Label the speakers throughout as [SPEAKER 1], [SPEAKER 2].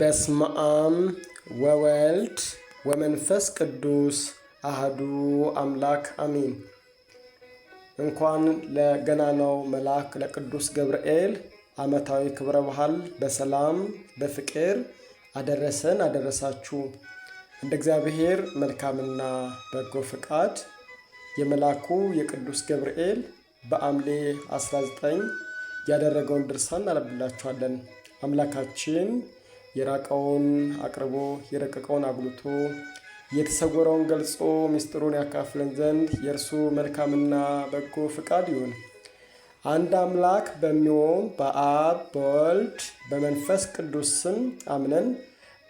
[SPEAKER 1] በስመ አብ ወወልድ ወመንፈስ ቅዱስ አህዱ አምላክ አሜን። እንኳን ለገናናው መልአክ ለቅዱስ ገብርኤል ዓመታዊ ክብረ በዓል በሰላም በፍቅር አደረሰን አደረሳችሁ። እንደ እግዚአብሔር መልካምና በጎ ፈቃድ የመልአኩ የቅዱስ ገብርኤል በሐምሌ 19 ያደረገውን ድርሳን እናነብላችኋለን። አምላካችን የራቀውን አቅርቦ የረቀቀውን አጉልቶ የተሰወረውን ገልጾ ምስጢሩን ያካፍለን ዘንድ የእርሱ መልካምና በጎ ፍቃድ ይሁን። አንድ አምላክ በሚሆን በአብ በወልድ በመንፈስ ቅዱስ ስም አምነን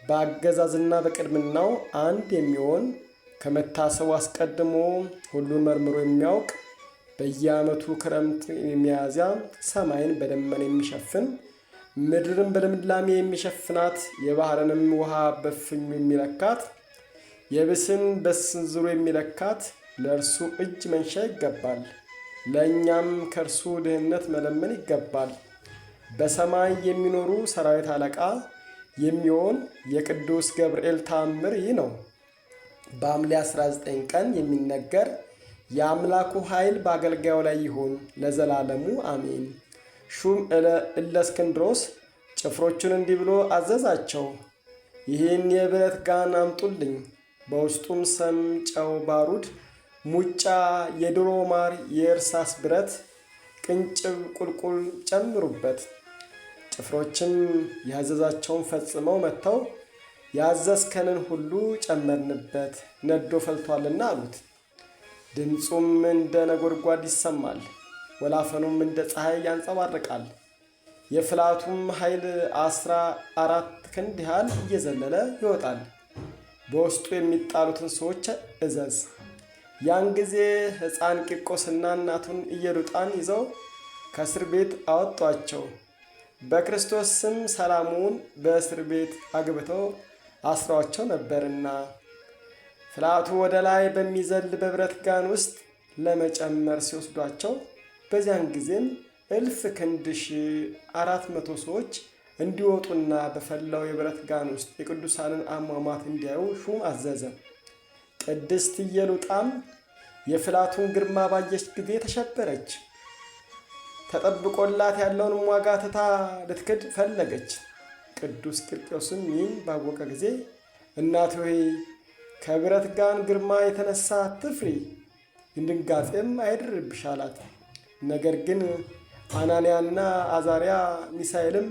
[SPEAKER 1] በአገዛዝና በቅድምናው አንድ የሚሆን ከመታሰቡ አስቀድሞ ሁሉን መርምሮ የሚያውቅ በየዓመቱ ክረምት የሚያዝያ ሰማይን በደመና የሚሸፍን ምድርን በልምላሜ የሚሸፍናት የባህርንም ውሃ በፍኙ የሚለካት የብስን በስንዝሩ የሚለካት ለእርሱ እጅ መንሻ ይገባል። ለእኛም ከእርሱ ድህነት መለመን ይገባል። በሰማይ የሚኖሩ ሰራዊት አለቃ የሚሆን የቅዱስ ገብርኤል ታምር ይህ ነው። በሐምሌ 19 ቀን የሚነገር የአምላኩ ኃይል በአገልጋዩ ላይ ይሁን ለዘላለሙ አሜን። ሹም እለእስክንድሮስ ጭፍሮቹን እንዲህ ብሎ አዘዛቸው። ይህን የብረት ጋን አምጡልኝ፣ በውስጡም ሰም፣ ጨው፣ ባሩድ፣ ሙጫ፣ የድሮ ማር፣ የእርሳስ ብረት፣ ቅንጭብ፣ ቁልቁል ጨምሩበት። ጭፍሮችም ያዘዛቸውን ፈጽመው መጥተው ያዘዝከንን ሁሉ ጨመርንበት፣ ነዶ ፈልቷልና አሉት። ድምፁም እንደ ነጎድጓድ ይሰማል። ወላፈኑም እንደ ፀሐይ ያንጸባርቃል። የፍላቱም ኃይል 14 ክንድ ያህል እየዘለለ ይወጣል። በውስጡ የሚጣሉትን ሰዎች እዘዝ። ያን ጊዜ ሕፃን ቂርቆስና እናቱን ኢየሉጣን ይዘው ከእስር ቤት አወጧቸው። በክርስቶስ ስም ሰላሙን በእስር ቤት አግብተው አስረዋቸው ነበርና። ፍልሃቱ ወደ ላይ በሚዘል በብረት ጋን ውስጥ ለመጨመር ሲወስዷቸው በዚያን ጊዜም እልፍ ክንድ 400 ሰዎች እንዲወጡና በፈላው የብረት ጋን ውስጥ የቅዱሳንን አሟሟት እንዲያዩ ሹም አዘዘ። ቅድስት ኢየሉጣም የፍላቱን ግርማ ባየች ጊዜ ተሸበረች። ተጠብቆላት ያለውንም ዋጋ ትታ ልትክድ ፈለገች። ቅዱስ ቂርቆስም ይህን ባወቀ ጊዜ እናት ሆይ ከብረት ጋን ግርማ የተነሳ አትፍሪ፣ ድንጋጤም አይድርብሽ አላት። ነገር ግን አናንያና አዛሪያ ሚሳኤልም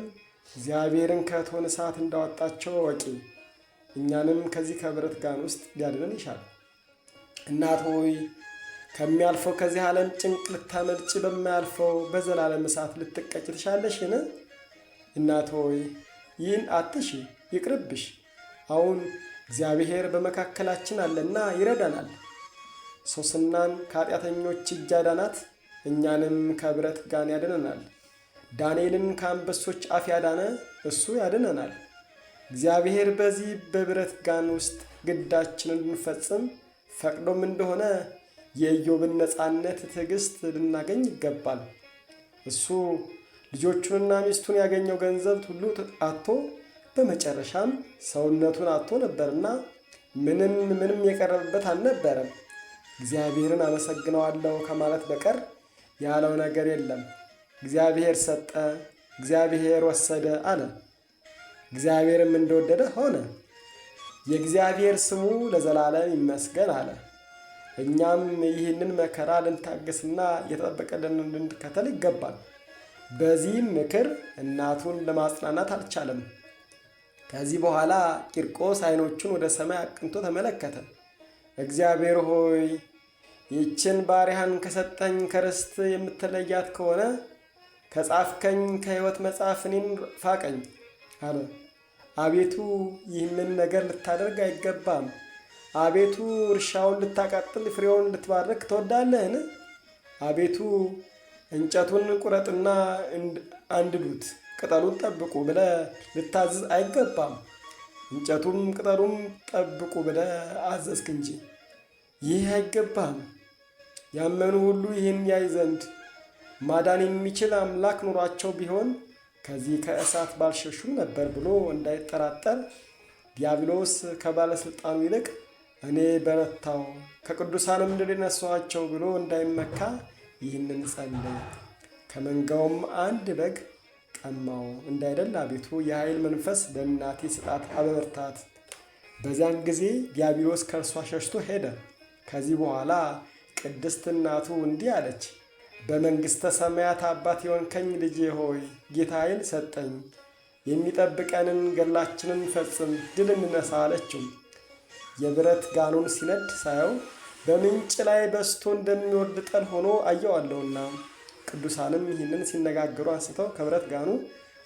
[SPEAKER 1] እግዚአብሔርን ከእቶነ እሳት እንዳወጣቸው ወቂ፣ እኛንም ከዚህ ከብረት ጋን ውስጥ ሊያድነን ይሻል። እናት ሆይ ከሚያልፈው ከዚህ ዓለም ጭንቅ ልታመልጭ በማያልፈው በዘላለም እሳት ልትቀጭ ትሻለሽን? እናት ሆይ ይህን አትሺ፣ ይቅርብሽ። አሁን እግዚአብሔር በመካከላችን አለና ይረዳናል። ሶስናን ከኃጢአተኞች እጅ አዳናት። እኛንም ከብረት ጋን ያድነናል። ዳንኤልን ከአንበሶች አፍ ያዳነ እሱ ያድነናል። እግዚአብሔር በዚህ በብረት ጋን ውስጥ ግዳችንን እንድንፈጽም ፈቅዶም እንደሆነ የኢዮብን ነፃነት ትዕግስት ልናገኝ ይገባል። እሱ ልጆቹንና ሚስቱን ያገኘው ገንዘብ ሁሉ አጥቶ በመጨረሻም ሰውነቱን አጥቶ ነበርና ምንም ምንም የቀረበበት አልነበረም። እግዚአብሔርን አመሰግነዋለሁ ከማለት በቀር ያለው ነገር የለም። እግዚአብሔር ሰጠ፣ እግዚአብሔር ወሰደ አለ። እግዚአብሔርም እንደወደደ ሆነ። የእግዚአብሔር ስሙ ለዘላለም ይመስገን አለ። እኛም ይህንን መከራ ልንታገስና የተጠበቀልን እንድንከተል ይገባል። በዚህም ምክር እናቱን ለማጽናናት አልቻለም። ከዚህ በኋላ ቂርቆስ ዓይኖቹን ወደ ሰማይ አቅንቶ ተመለከተ። እግዚአብሔር ሆይ ይችን ባሪያህን ከሰጠኝ ከርስት የምትለያት ከሆነ ከጻፍከኝ ከሕይወት መጽሐፍ እኔን ፋቀኝ አለ። አቤቱ ይህንን ነገር ልታደርግ አይገባም። አቤቱ እርሻውን ልታቃጥል ፍሬውን ልትባርክ ትወዳለህን? አቤቱ እንጨቱን ቁረጥና አንድዱት፣ ቅጠሉን ጠብቁ ብለህ ልታዝዝ አይገባም። እንጨቱም ቅጠሉም ጠብቁ ብለህ አዘዝክ እንጂ ይህ አይገባም። ያመኑ ሁሉ ይህን ያይ ዘንድ ማዳን የሚችል አምላክ ኑሯቸው ቢሆን ከዚህ ከእሳት ባልሸሹም ነበር ብሎ እንዳይጠራጠር ዲያብሎስ ከባለሥልጣኑ ይልቅ እኔ በረታው ከቅዱሳንም ድል ነሳኋቸው ብሎ እንዳይመካ ይህንን ጸለየ። ከመንጋውም አንድ በግ ቀማው እንዳይደል አቤቱ የኃይል መንፈስ ለእናቴ ስጣት አበበርታት። በዚያን ጊዜ ዲያብሎስ ከእርሷ ሸሽቶ ሄደ። ከዚህ በኋላ ቅድስት እናቱ እንዲህ አለች፣ በመንግሥተ ሰማያት አባት የሆንከኝ ልጄ ሆይ ጌታ ኃይል ሰጠኝ፣ የሚጠብቀንን ገድላችንን ፈጽም፣ ድል እንነሳ አለችው። የብረት ጋኑን ሲነድ ሳየው በምንጭ ላይ በስቶ እንደሚወርድ ጠል ሆኖ አየዋለሁና። ቅዱሳንም ይህንን ሲነጋገሩ አንስተው ከብረት ጋኑ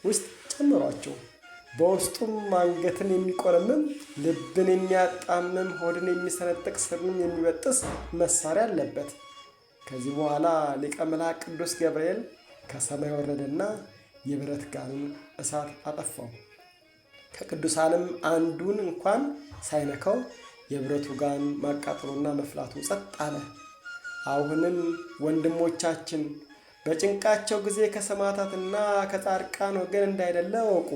[SPEAKER 1] ውስጥ ጨመሯቸው። በውስጡም አንገትን የሚቆረምም ልብን የሚያጣምም ሆድን የሚሰነጥቅ ስርንም የሚበጥስ መሳሪያ አለበት። ከዚህ በኋላ ሊቀ መላእክት ቅዱስ ገብርኤል ከሰማይ ወረደና የብረት ጋኑን እሳት አጠፋው። ከቅዱሳንም አንዱን እንኳን ሳይነካው የብረቱ ጋን ማቃጠሉና መፍላቱ ጸጥ አለ። አሁንም ወንድሞቻችን በጭንቃቸው ጊዜ ከሰማዕታትና ከጻድቃን ወገን እንዳይደለ እወቁ።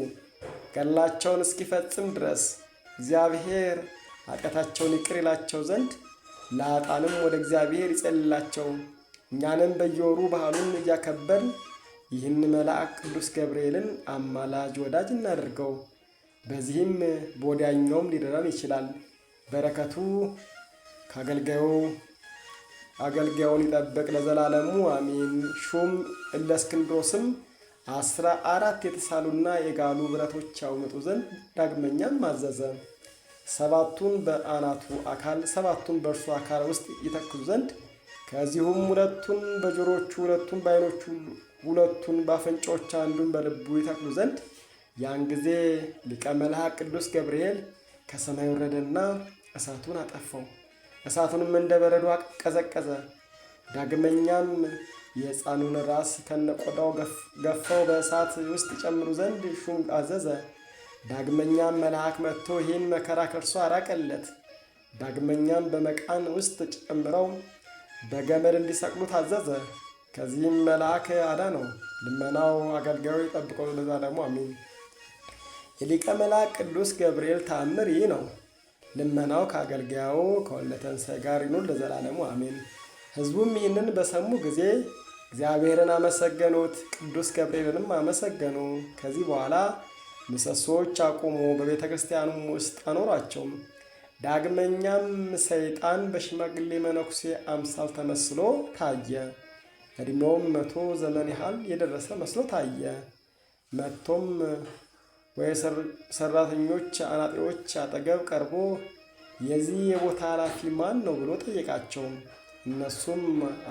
[SPEAKER 1] ገድላቸውን እስኪፈጽም ድረስ እግዚአብሔር ኃጢአታቸውን ይቅር ይላቸው ዘንድ ለኃጥአንም ወደ እግዚአብሔር ይጸልላቸው። እኛንም በየወሩ ባህሉን እያከበርን ይህን መልአክ ቅዱስ ገብርኤልን አማላጅ ወዳጅ እናደርገው። በዚህም በወዲያኛውም ሊረዳን ይችላል። በረከቱ ከአገልጋዩ አገልጋዩን ይጠብቅ ለዘላለሙ አሜን። ሹም እለእስክንድሮስም 14 የተሳሉና የጋሉ ብረቶች ያውመጡ ዘንድ ዳግመኛም አዘዘ። ሰባቱን በአናቱ አካል ሰባቱን በእርሱ አካል ውስጥ ይተክሉ ዘንድ ከዚሁም ሁለቱን በጆሮቹ ሁለቱን በዓይኖቹ ሁለቱን በአፍንጫዎች አንዱን በልቡ ይተክሉ ዘንድ። ያን ጊዜ ሊቀ መልአክ ቅዱስ ገብርኤል ከሰማይ ወረደና እሳቱን አጠፋው። እሳቱንም እንደ በረዶ ቀዘቀዘ። ዳግመኛም የሕፃኑን ራስ ከነቆዳው ገፈው በእሳት ውስጥ ይጨምሩ ዘንድ ሹም አዘዘ። ዳግመኛም መልአክ መጥቶ ይህን መከራ ከእርሱ አራቀለት። ዳግመኛም በመቃን ውስጥ ጨምረው በገመድ እንዲሰቅሉ ታዘዘ። ከዚህም መልአክ አዳነው። ልመናው አገልጋዩ ይጠብቀው ለዘላለሙ አሜን። የሊቀ መልአክ ቅዱስ ገብርኤል ተአምር ይህ ነው። ልመናው ከአገልጋዩ ከወልደ ትንሣኤ ጋር ይኑር ለዘላለሙ አሜን። ሕዝቡም ይህንን በሰሙ ጊዜ እግዚአብሔርን አመሰገኑት፣ ቅዱስ ገብርኤልንም አመሰገኑ። ከዚህ በኋላ ምሰሶዎች አቁሙ፣ በቤተ ክርስቲያኑም ውስጥ አኖሯቸው። ዳግመኛም ሰይጣን በሽማግሌ መነኩሴ አምሳል ተመስሎ ታየ። ዕድሜውም 100 ዘመን ያህል የደረሰ መስሎ ታየ። መጥቶም ወይ ሰራተኞች አናጢዎች አጠገብ ቀርቦ የዚህ የቦታ ኃላፊ ማን ነው ብሎ ጠየቃቸው። እነሱም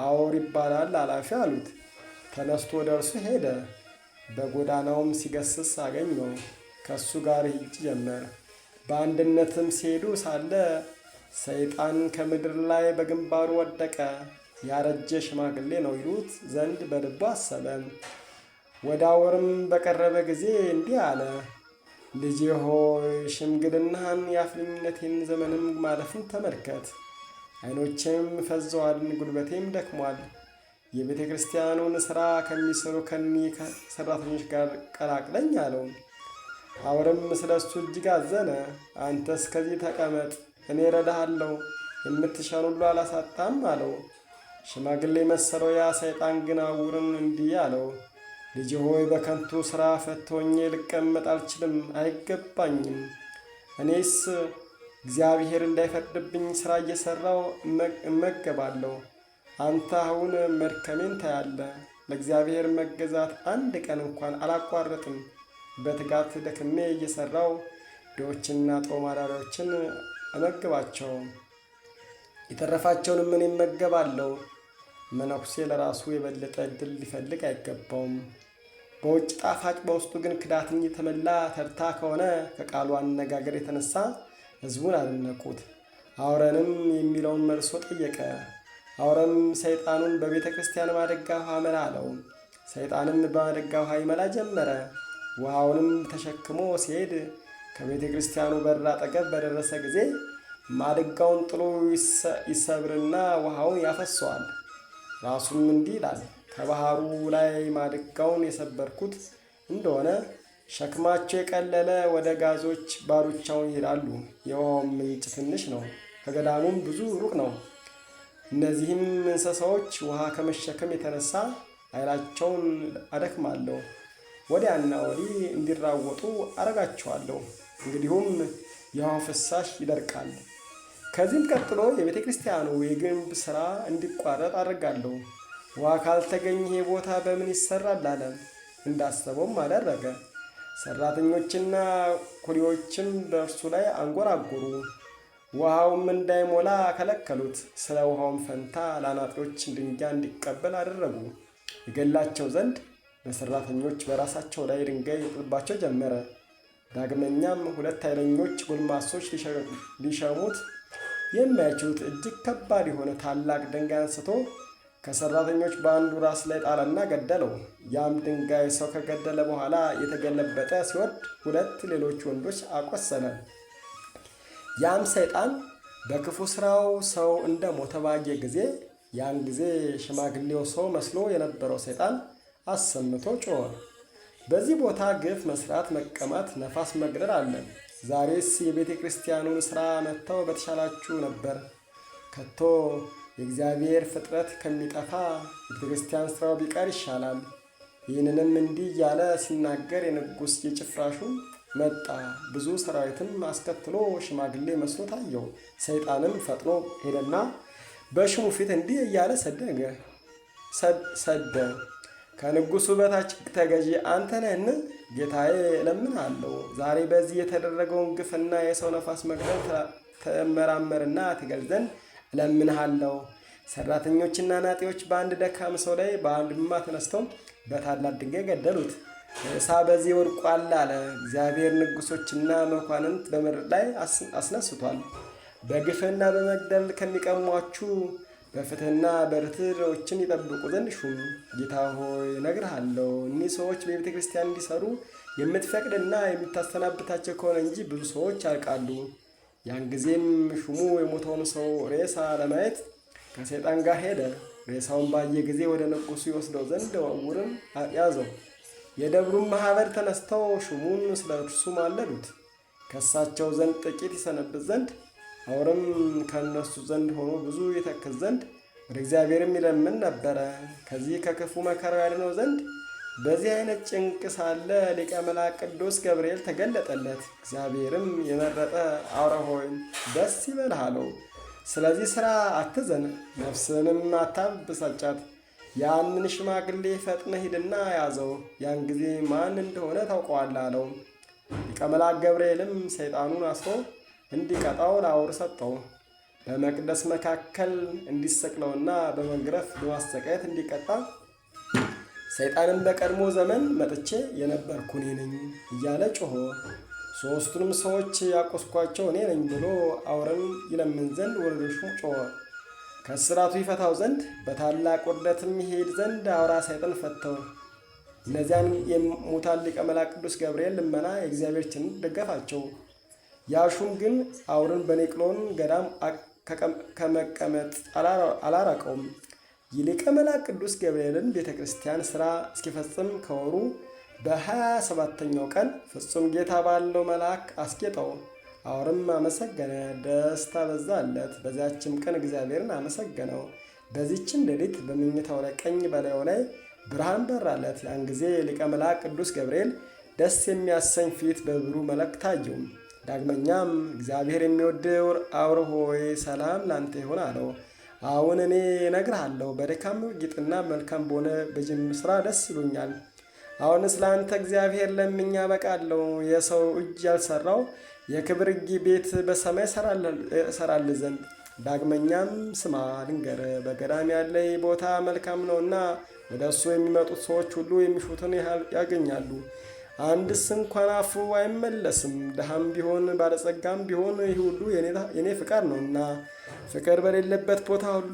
[SPEAKER 1] አውር ይባላል ኃላፊ አሉት። ተነስቶ ወደ እርሱ ሄደ። በጎዳናውም ሲገስስ አገኘው። ከእሱ ጋር ይሄድ ጀመር። በአንድነትም ሲሄዱ ሳለ ሰይጣን ከምድር ላይ በግንባሩ ወደቀ። ያረጀ ሽማግሌ ነው ይሉት ዘንድ በልቡ አሰበ። ወደ አወርም በቀረበ ጊዜ እንዲህ አለ። ልጄ ሆይ ሽምግልናህን የአፍለኝነቴን ዘመንም ማለፍን ተመልከት። ዓይኖቼም ፈዘዋል፣ ጉልበቴም ደክሟል። የቤተ ክርስቲያኑን ሥራ ከሚሰሩ ከኒህ ሠራተኞች ጋር ቀላቅለኝ አለው። አውርም ስለ እሱ እጅግ አዘነ። አንተስ ከዚህ ተቀመጥ፣ እኔ እረዳሃለሁ፣ የምትሻን ሁሉ አላሳጣም አለው። ሽማግሌ መሰለው ያ ሰይጣን ግን አውርን እንዲህ አለው፣ ልጅ ሆይ በከንቱ ሥራ ፈትሆኜ ልቀመጥ አልችልም፣ አይገባኝም። እኔስ እግዚአብሔር እንዳይፈርድብኝ ሥራ እየሠራው እመገባለሁ። አንተ አሁን መድከሜን ታያለህ። ለእግዚአብሔር መገዛት አንድ ቀን እንኳን አላቋረጥም። በትጋት ደክሜ እየሠራው ድሆችንና ጦም አዳሪዎችን እመግባቸው፣ የተረፋቸውንም እኔ እመገባለሁ። መነኩሴ ለራሱ የበለጠ ዕድል ሊፈልግ አይገባውም። በውጭ ጣፋጭ በውስጡ ግን ክዳትን የተመላ ተርታ ከሆነ ከቃሉ አነጋገር የተነሳ ሕዝቡን አደነቁት። አውረንም የሚለውን መልሶ ጠየቀ። አውረም ሰይጣኑን በቤተ ክርስቲያን ማደጋ ውሃ መላ አለው። ሰይጣንም በማደጋ ውሃ ይመላ ጀመረ። ውሃውንም ተሸክሞ ሲሄድ ከቤተ ክርስቲያኑ በር አጠገብ በደረሰ ጊዜ ማድጋውን ጥሎ ይሰብርና ውሃውን ያፈሰዋል። ራሱም እንዲህ ይላል፣ ከባህሩ ላይ ማድጋውን የሰበርኩት እንደሆነ ሸክማቸው የቀለለ ወደ ጋዞች ባሩቻውን ይሄዳሉ። የውሃውም ምንጭ ትንሽ ነው፣ ከገዳሙም ብዙ ሩቅ ነው። እነዚህም እንስሳዎች ውሃ ከመሸከም የተነሳ ኃይላቸውን አደክማለሁ፣ ወዲያና ወዲህ እንዲራወጡ አረጋቸዋለሁ። እንግዲሁም የውሃው ፍሳሽ ይደርቃል። ከዚህም ቀጥሎ የቤተ ክርስቲያኑ የግንብ ሥራ እንዲቋረጥ አድርጋለሁ። ውሃ ካልተገኘ ይሄ ቦታ በምን ይሰራል አለ። እንዳሰበውም አደረገ። ሰራተኞችና ኩሪዎችም በእርሱ ላይ አንጎራጎሩ። ውሃውም እንዳይሞላ ከለከሉት። ስለ ውሃውም ፈንታ ለአናጢዎች ድንጋይ እንዲቀበል አደረጉ። ይገላቸው ዘንድ በሰራተኞች በራሳቸው ላይ ድንጋይ ይጥልባቸው ጀመረ። ዳግመኛም ሁለት ኃይለኞች ጎልማሶች ሊሸሙት የማይችሉት እጅግ ከባድ የሆነ ታላቅ ድንጋይ አንስቶ ከሰራተኞች በአንዱ ራስ ላይ ጣለና ገደለው። ያም ድንጋይ ሰው ከገደለ በኋላ የተገለበጠ ሲወርድ ሁለት ሌሎች ወንዶች አቆሰለ። ያም ሰይጣን በክፉ ስራው ሰው እንደ ሞተ ባየ ጊዜ ያን ጊዜ ሽማግሌው ሰው መስሎ የነበረው ሰይጣን አሰምቶ ጮኸ። በዚህ ቦታ ግፍ መስራት፣ መቀማት፣ ነፋስ መግደል አለ። ዛሬስ የቤተ ክርስቲያኑን ሥራ መጥተው በተሻላችሁ ነበር። ከቶ የእግዚአብሔር ፍጥረት ከሚጠፋ የቤተ ክርስቲያን ሥራው ቢቀር ይሻላል። ይህንንም እንዲህ እያለ ሲናገር የንጉሥ የጭፍራሹ መጣ። ብዙ ሰራዊትም አስከትሎ ሽማግሌ መስሎ ታየው። ሰይጣንም ፈጥኖ ሄደና በሽሙ ፊት እንዲህ እያለ ሰደገ ሰደ ከንጉሱ በታች ተገዢ አንተ ነህን? ጌታዬ እለምንሃለሁ፣ ዛሬ በዚህ የተደረገውን ግፍና የሰው ነፋስ መግደል ተመራመርና ትገል ዘንድ እለምንሃለሁ። ሰራተኞችና ናጤዎች በአንድ ደካም ሰው ላይ በአድማ ተነስተው በታላቅ ድንጋይ ገደሉት። ሬሳ በዚህ ወድቋል አለ። እግዚአብሔር ንጉሶችና መኳንንት በምድር ላይ አስነስቷል። በግፍና በመግደል ከሚቀሟችሁ በፍትህና በርትዕ ድሆችን ይጠብቁ ዘንድ ሹም። ጌታ ሆይ እነግርሃለሁ፣ እኒህ ሰዎች በቤተ ክርስቲያን እንዲሰሩ የምትፈቅድና የምታሰናብታቸው ከሆነ እንጂ ብዙ ሰዎች ያልቃሉ። ያን ጊዜም ሹሙ የሞተውን ሰው ሬሳ ለማየት ከሰይጣን ጋር ሄደ። ሬሳውን ባየ ጊዜ ወደ ንጉሱ ይወስደው ዘንድ ዕውርን ያዘው። የደብሩን ማኅበር ተነስተው ሹሙን ስለ እርሱ ማለዱት። ከእሳቸው ዘንድ ጥቂት ይሰነብት ዘንድ አውርም ከእነሱ ዘንድ ሆኖ ብዙ ይተክዝ ዘንድ ወደ እግዚአብሔርም ይለምን ነበረ። ከዚህ ከክፉ መከራው ያድነው ዘንድ በዚህ አይነት ጭንቅ ሳለ ሊቀ መላእክት ቅዱስ ገብርኤል ተገለጠለት። እግዚአብሔርም የመረጠ አውረ ሆይ ደስ ይበልህ አለው። ስለዚህ ሥራ አትዘን፣ ነፍስንም አታበሳጫት። ያንን ሽማግሌ ፈጥነህ ሂድና ያዘው፣ ያን ጊዜ ማን እንደሆነ ታውቀዋለህ አለው። ሊቀ መላእክት ገብርኤልም ሰይጣኑን አስሮ እንዲቀጣው ለአውር ሰጠው። በመቅደስ መካከል እንዲሰቅለውና በመግረፍ በማሰቃየት እንዲቀጣ ሰይጣንን በቀድሞ ዘመን መጥቼ የነበርኩ እኔ ነኝ እያለ ጮሆ ሦስቱንም ሰዎች ያቆስኳቸው እኔ ነኝ ብሎ አውረን ይለምን ዘንድ ወደ ሹም ጮኸ። ከእስራቱ ይፈታው ዘንድ በታላቅ ውርደትም ይሄድ ዘንድ አውራ ሰይጣን ፈተው። እነዚያን የሙታን ሊቀ መላእክት ቅዱስ ገብርኤል ልመና የእግዚአብሔር ቸርነት ደገፋቸው። ያሹም ግን አውርን በኔቅሎን ገዳም ከመቀመጥ አላራቀውም። የሊቀ መላእክት ቅዱስ ገብርኤልን ቤተ ክርስቲያን ሥራ እስኪፈጽም ከወሩ በ27ኛው ቀን ፍጹም ጌታ ባለው መልአክ አስጌጠው። አውርም አመሰገነ፣ ደስታ በዛለት። በዚያችም ቀን እግዚአብሔርን አመሰገነው። በዚችም ሌሊት በመኝታው ላይ ቀኝ በላዩ ላይ ብርሃን በራለት። ያን ጊዜ ሊቀ መላእክት ቅዱስ ገብርኤል ደስ የሚያሰኝ ፊት በብሩህ መልክ ታየው። ዳግመኛም እግዚአብሔር የሚወድህ አውር ሆይ ሰላም ላንተ ይሁን አለው። አሁን እኔ እነግርሃለሁ በድካም ጌጥና መልካም በሆነ በጅም ስራ ደስ ይሉኛል። አሁን ስለ አንተ እግዚአብሔር ለምኛ በቃለሁ። የሰው እጅ ያልሰራው የክብር ቤት በሰማይ እሰራል ዘንድ። ዳግመኛም ስማ ልንገር፣ በገዳም ያለ ቦታ መልካም ነውና ወደ እሱ የሚመጡት ሰዎች ሁሉ የሚሹትን ያገኛሉ። አንድስ እንኳን አፉ አይመለስም። ድሃም ቢሆን ባለጸጋም ቢሆን ይህ ሁሉ የኔ ፍቃድ ነውና፣ ፍቅር በሌለበት ቦታ ሁሉ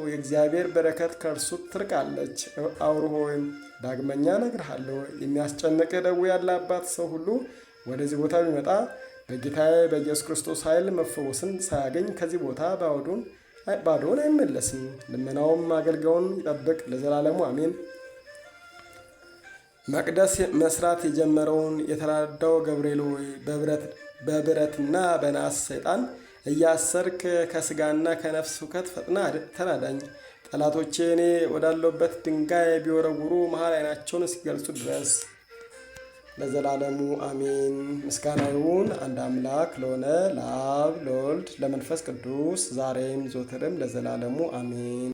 [SPEAKER 1] የእግዚአብሔር በረከት ከእርሱ ትርቃለች። አውር ሆይ ዳግመኛ እነግርሃለሁ፣ የሚያስጨንቅ ደዌ ያለባት ሰው ሁሉ ወደዚህ ቦታ ቢመጣ በጌታዬ በኢየሱስ ክርስቶስ ኃይል መፈወስን ሳያገኝ ከዚህ ቦታ ባዶውን አይመለስም። ልመናውም አገልጋዩን ይጠብቅ ለዘላለሙ አሜን። መቅደስ መስራት የጀመረውን የተራዳው ገብርኤል ሆይ በብረትና በናስ ሰይጣን እያሰርክ ከስጋና ከነፍስ ሁከት ፈጥና ተራዳኝ። ጠላቶቼ እኔ ወዳለሁበት ድንጋይ ቢወረውሩ መሀል ዓይናቸውን እስኪገልጹ ድረስ ለዘላለሙ አሜን። ምስጋና ይሁን አንድ አምላክ ለሆነ ለአብ ለወልድ ለመንፈስ ቅዱስ ዛሬም ዘወትርም ለዘላለሙ አሜን።